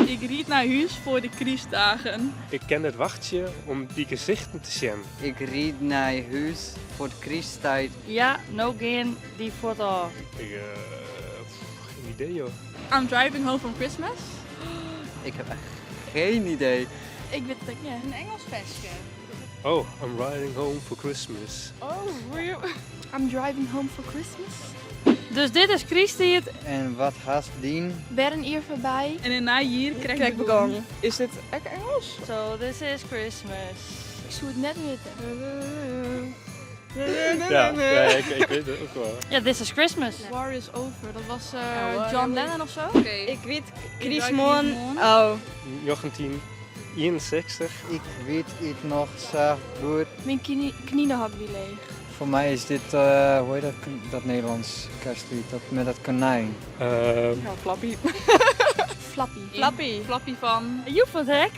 Ik ried nei hûs foar de krystdagen. Ik kin net wachtsje om dy gesichten te sjen. Ik ried nei hûs foar de krysttiid. Ja, no gean dy fuort ôf. Ik, geen idee, joh. I'm driving home from Christmas. Ik heb echt geen idee. Ik wit it ek net. In Ingelsk ferske. Oh, I'm riding home for Christmas. Oh, I'm driving home for Christmas. Dus dit is krysttiid. En wat hast dien? Wer in jier foarby. En in nij jier krekt Krekt begûn. begûn. Is dit ek Ingelsk? So this is Christmas. Ik soe it net witte. Ja, ik wit it ek wol. Ja, this is Christmas. War is over. Dat was Ja, John Lennon of zo? Oké. Ik wit krystmoarn. Oh. 1961. Ik wit it noch sa goed. Myn kninehok wie leech. Foar my is dit, hoe hjit dat, dat Nederlânsk kerstliet, dat mei dat konyn. Ja, Flappy. Flappy. Flappy. Flappy fan. Joep van het Hek.